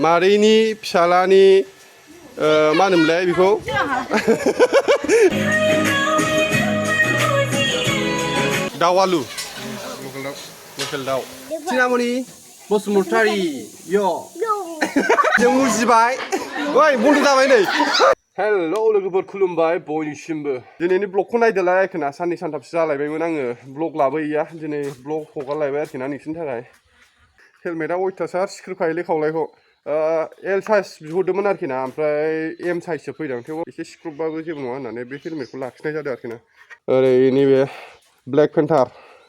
मादैनि फिसालानि मा होनोमोनलाय बेखौ दाउ आलु लकेल दाउ सिनामनि बसुमतारी जों मुजिबाय ओइ बन्द जाबाय नै हेल' लोगोफोर खुलुमबाय बयनिसिमबो दिनैनि ब्लगखौ नायदोलाय आरोखि ना साननै सानथामसो जालायबायमोन आङो ब्लग लाबोयैया दिनै ब्लग हगारलायबाय आरोखि ना नोंसिनि थाखाय हेलमेटआ अयथासार सिख्रोबखायोलै खावलायखौ एल साइज बिहरदोंमोन आरोखि ना ओमफ्राय एम साइजसो फैदों थेवबो एसे सिख्रुबबाबो जेबो नङा होननानै बे हेलमेटखौ लाखिनाय जादों आरोखि ना ओरै नैबे ब्लेक पेन्टार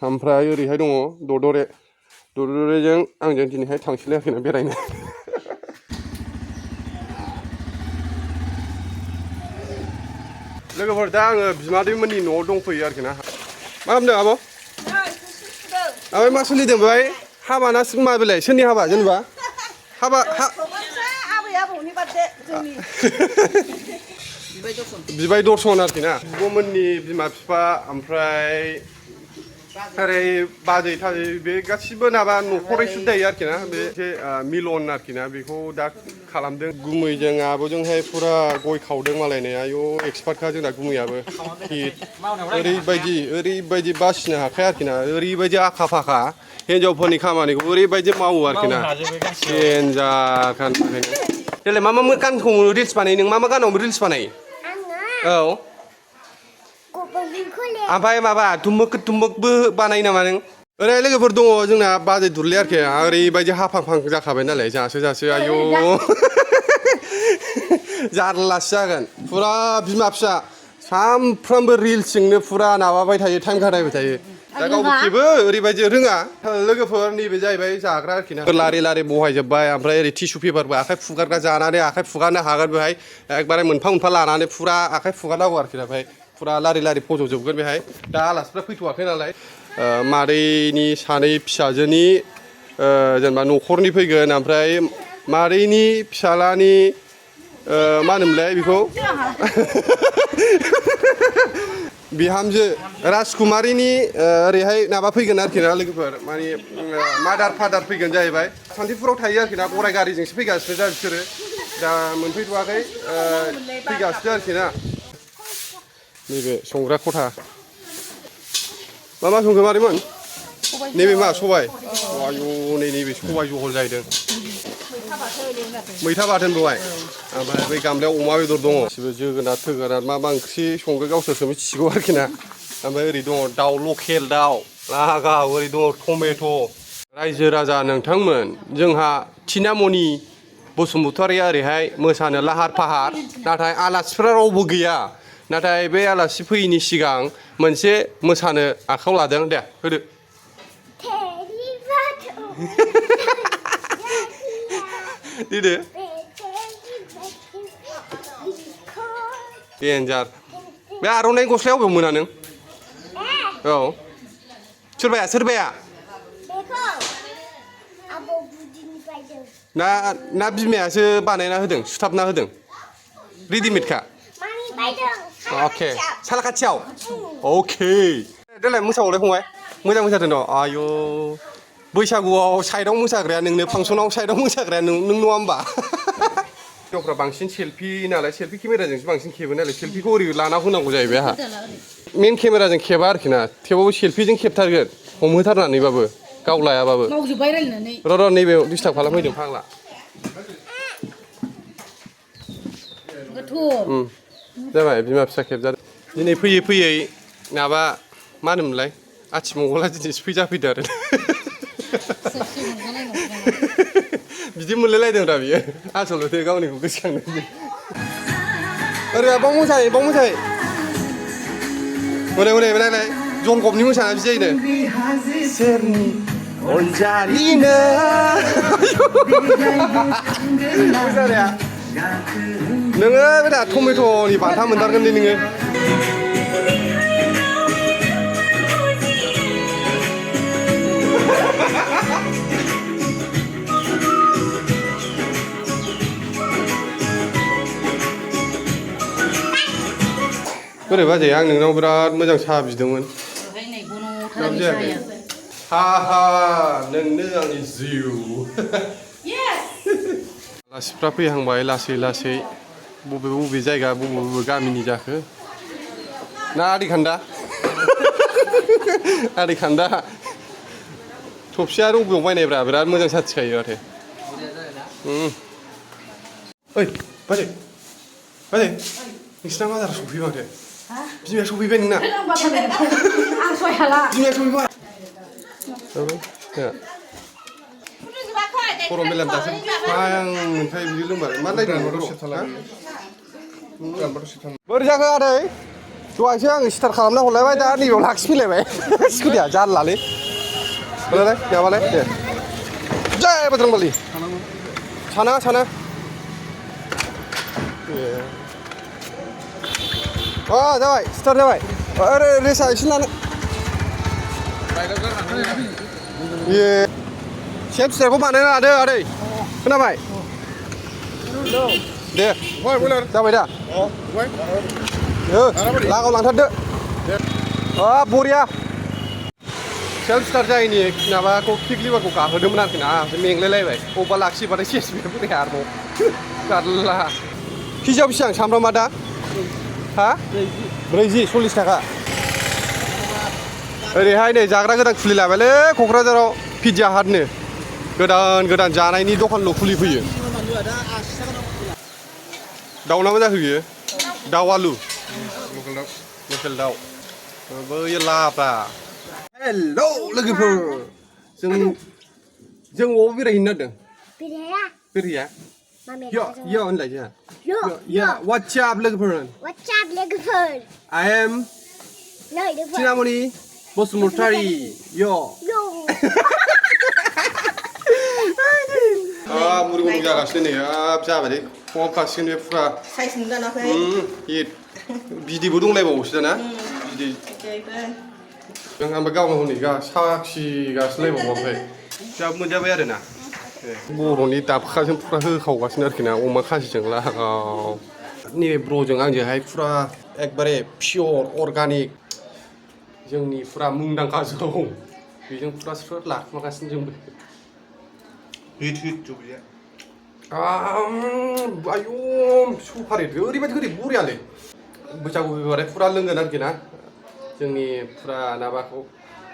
ओमफ्राय ओरैहाय दङ ददरेजों आंजों दिनैहाय थांसैलाय आरोखि ना बेरायनो लोगोफोर दा आङो बिमादैमोननि न'आव दंफैयो आरोखि ना मा खालामदों आब'? ओमफ्राय मा सोलिदों बेहाय हाबा ना मा बेलाय सोरनि हाबा जेनेबा हाबा आबै आबौनि बार्थडे जोंनि बिबाय दर्शन आरोखि ना बिब'मोननि बिमा बिफा ओमफ्राय ओरै बाजै थाजै बे गासिबो माबा न'खरै सुद्दायो आरोखि ना बे एसे मिलन आरोखि ना बेखौ दा खालामदों गुमैजों आब'जोंहाय फुरा गय खावदों मालायनो आयौ एक्सपार्टखा जोंना गुमैयाबो ओरैबायदि बासिनो हाखाया आरोखि ना ओरैबायदि आखा फाखा हिन्जावफोरनि खामानिखौ ओरैबायदि मावो आरोखि ना देन्जार देलाय मा गानखौ रिल्स बानायो नों मा गानाव रिल्स बानायो औ ओमफ्राय माबा थुम्बुकबो बानायो नामा नों ओरै लोगोफोर दङ जोंना बाजै दुरले आरोखि ओरैबायदि हाफां फां जाखाबाय नालाय जासो आयौ जारलासो जागोन फुरा बिमा फिसा सानफ्रामबो रिल्सजोंनो फुरा माबाबाय थायो टाइम खाथायबाय थायो दा गावबो खेबो ओरैबायदि रोङा लोगोफोर नैबे जाहैबाय जाग्रा आरोखि ना लारि बहायजोब्बाय ओमफ्राय ओरै टिसु पेपारबो आखाइ फुगारग्रा जानानै आखाइ फुगारनो हागोन बेहाय एकबारे मोनफा मोनफा लानानै फुरा आखाइ फुगारनांगौ आरोखि ना बेहाय फुरा लारि फज'जोबगोन बेहाय दा आलासिफ्रा फैथ'वाखै नालाय मादैनि सानै फिसाजोनि जेनेबा न'खरनि फैगोन ओमफ्राय मादैनि फिसालानि मा होनोमोनलाय बेखौ बिहामजो राजकुमारिनि ओरैहाय माबा फैगोन आरोखि ना लोगोफोर माने मादार फादार फैगोन जाहैबाय सान्तिपुराव थायो आरोखि ना गराय गारिजोंसो फैगासिनो दा बिसोरो दा मोनफैथ'वाखै फैगासिनो आरोखि ना नैबे संग्रा खथा मा संखो मारैमोन नैबे मा सबाय आयौ नैबे सबाय जहल जाहैदों मैथा बाथोन बेवहाय ओमफ्राय बै गामलायाव अमा बेदर दङ गासिबो जोगोनार मा ओंख्रि संगो गावसोरसो मिथिसिगौ आरोखि ना ओमफ्राय ओरै दङ दाउ लकेल दाउ लागाव ओरै दङ टमेट' रायजो राजा नोंथांमोन जोंहा थिनामनि बसुमतारीया ओरैहाय मोसानो लाहार फाहार नाथाय आलासिफ्रा रावबो गैया नाथाय बे आलासि फैयैनि सिगां मोनसे मोसानो आखायाव लादों दे होदो दिदो देन्जार बे आर'नाइ गस्लाया अबेयाव मोना नों औ सोरबाया ना बिमायासो बानायना होदों सुथाबना होदों रेडिमेडखा अके सालाखाथियाव अके देलाय मोसाबावलाय फंबाय मोजां मोसादों र' आयौ बैसागुआव साइडआव मोसाग्राया नोंनो फांसनाव साइडआव मोसाग्राया नों नङा होमबा हिनजावफ्रा बांसिन सेल्फि नालाय सेल्फि केमेराजोंसो बांसिन खेबो नालाय सेल्फिखौ ओरै लाना होनांगौ जाहैबाय आंहा मेन केमेराजों खेबा आरोखि ना थेवबाबो सेल्फिजों खेबथारगोन हमहोथारनानैबाबो गाव लायाबाबो र' नैबे डिस्टार्ब खालामफैदों फाग्ला जाबाय बिमा फिसा खेबजादों दिनै फैयै माबा मा होनोमोनलाय आथिमंगला दिनै फैजाफैदो आरो बिदि मोनलायलायदों दा बियो आसलथे गावनिखौ गोसोखांनो ओरै बाव मोसायो हनै नायलाय जन गबनि मोसानाया बिदि जायोनो सेरनि अनजालिनो मोसानाया नोङो दा टमेट'नि बान्था मोनथारगोन दे नोङो बोरै बाजै आं नोंनाव बिराद मोजां साहा बिदोंमोन हा नोंनो आंनि जिउ आलासिफ्रा फैहांबाय लासै लासै बबे बबे जायगा बबे बबे गामिनि जाखो ना आदि खान्दा आदि खान्दा थफसिया बबेयाव बायनायब्रा बिराद मोजां साथिखायो माथो ओइ बाजै बाजै नोंसिना बाजारा सफैबाय माथो बिमाया सफैबाय नोंना बिमाया सफैबाय खर' मेलेम दासो ओमफ्राय बिदि लोंबाय मा नायदों बोरै जाखो आदै दहायसो आङो स्टार्ट खालामना हरलायबाय दा नैबेयाव लाखिफैलायबाय स्कुटिया जारलालै बोलाय माबालाय दे जय बजरंबली साना जाबाय स्टार्ट जाबाय ओरै रेसा एसे लानो सेफ स्टारखौ बानायना लादो आदै खोनाबाय दे जाबाय दा लागाव लांथारदो बरिया सेल्फ स्टार्ट जायैनि माबाखौ किक लिभारखौ गाहोदोंमोन आरोखि ना मेंलायलायबाय अबेबा लाखिबाथाय सेस बेफोरबायदि आरोबाव गारला केजियाव बेसेबां सामब्रामा दा हा 40 40 थाखा ओरैहाय नै जाग्रा गोदान खुलिलाबायलै क'क्राझाराव पिज्जा हाटनो गोदान जानायनि दखानल' खुलिफैयो दाउ ना मा जाखो बियो दाउ आलु लकेल दाउ बैयो लाब्रा हेल' लोगोफोर जों बबाव बेरायहैनो नागिरदों बेराया यो होनलाय जोंहा यो what's up लोगोफोर I am Tinamoni Bosumurtari yo मुरि जागासिनो नै जाबाय खमाव खासिगोन बे फुरा साइज नुजानाखै बिदैबो दंलायबावोसो दाना बिदै जों ओमफ्राय गावनो हनै साखिगासिनोलायबावो ओमफ्राय जा मोनजाबाय आरो ना बर'नि दाबखाजों फुरा होखावगासिनो आरोखि ना अमा खासिजों लागाव नैबे ब्र'जों आंजोंहाय फुरा एकदबारे पियर अर्गानिक जोंनि फुरा मुंदांखा जौ बेजों फुरा स्रोद लाखुमागासिनो जोंबो हिट जौया आयौ सुपार हिट ओरैबायदि बरियालै बैसागु फैबाथाय फुरा लोंगोन आरोखि ना जोंनि फुरा माबाखौ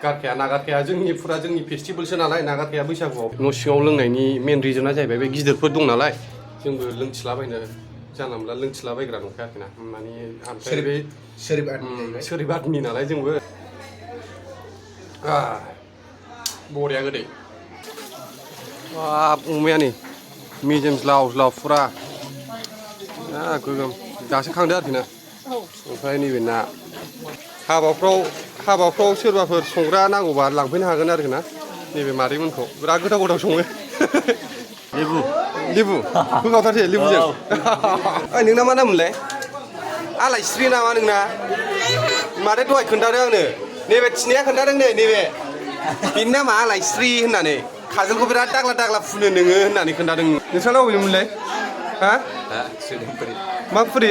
गारखाया नागारखाया जोंनि फुरा जोंनि फेस्टिभेलसो नालाय नागारखाया बैसागुआव न' सिङाव लोंनायनि मेन रिजना जाहैबाय बे गिदिरफोर दं नालाय जोंबो लोंथिलाबायनो जानला मोनला लोंथिलाबायग्रा नंखाया आरोखि ना माने ओमफ्राय बे सोरिबादनि नालाय जोंबो बरिया गोदै अमाया नै मेजेम ज्लाव फुरा गोगोम दासो खांदो आरोखि ना ओमफ्राय नैबे ना हाबाफ्राव सोरबाफोर संग्रा नांगौबा लांफैनो हागोन आरोखि ना नैबे मादैमोनखौ बिराद गोथाव सङो लेबु होखावथारसै लेबुजों नोंना मा नाममोनलाय आलायस्रि नामा नोंना माथो दहाय खोन्थादों आंनो नैबे थिनाया खोन्थादों नैबे बेनि नामा आलायस्रि होननानै खाजलखौ बिराद दाग्ला फुनो नोङो होननानै खोन्थादों नोंस्रा बबेनिमोनलाय हा मा फुरि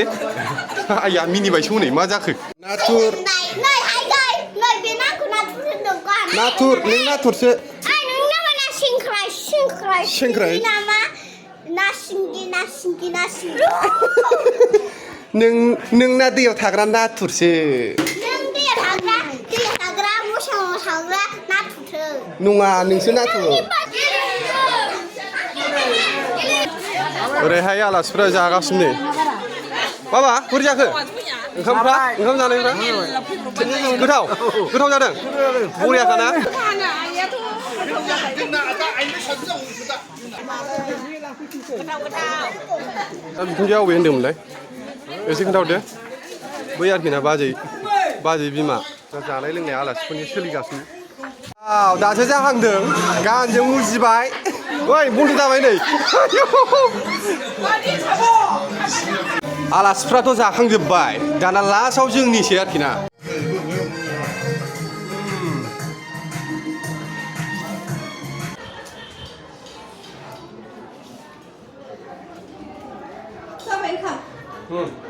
आया मिनिबायसो हनै मा जाखो नाथुर नों नाथुरसो सेंख्राय नों ना दैयाव थाग्रा नाथुरसो नङा नोंसो नाथुर ओरैहाय आलासिफ्रा जागासिनो बाबा बोरै जाखो ओंखाम जानायफ्रा गोथाव जादों बरियाखाना बिखुनजोआ अबे होन्दोंमोनलाय एसे खोन्थाहरदो बै आरोखि ना बाजै बिमा जानाय लोंनाय आलासिफोरनि सोलिगासिनो दासो जाहांदों गानजों मुजिबाय ओइ बन्द' जाबाय नै आलासिफ्राथ' जाखांजोब्बाय दाना लास्टआव जोंनिसो आरोखि ना जाबाय ओंखाम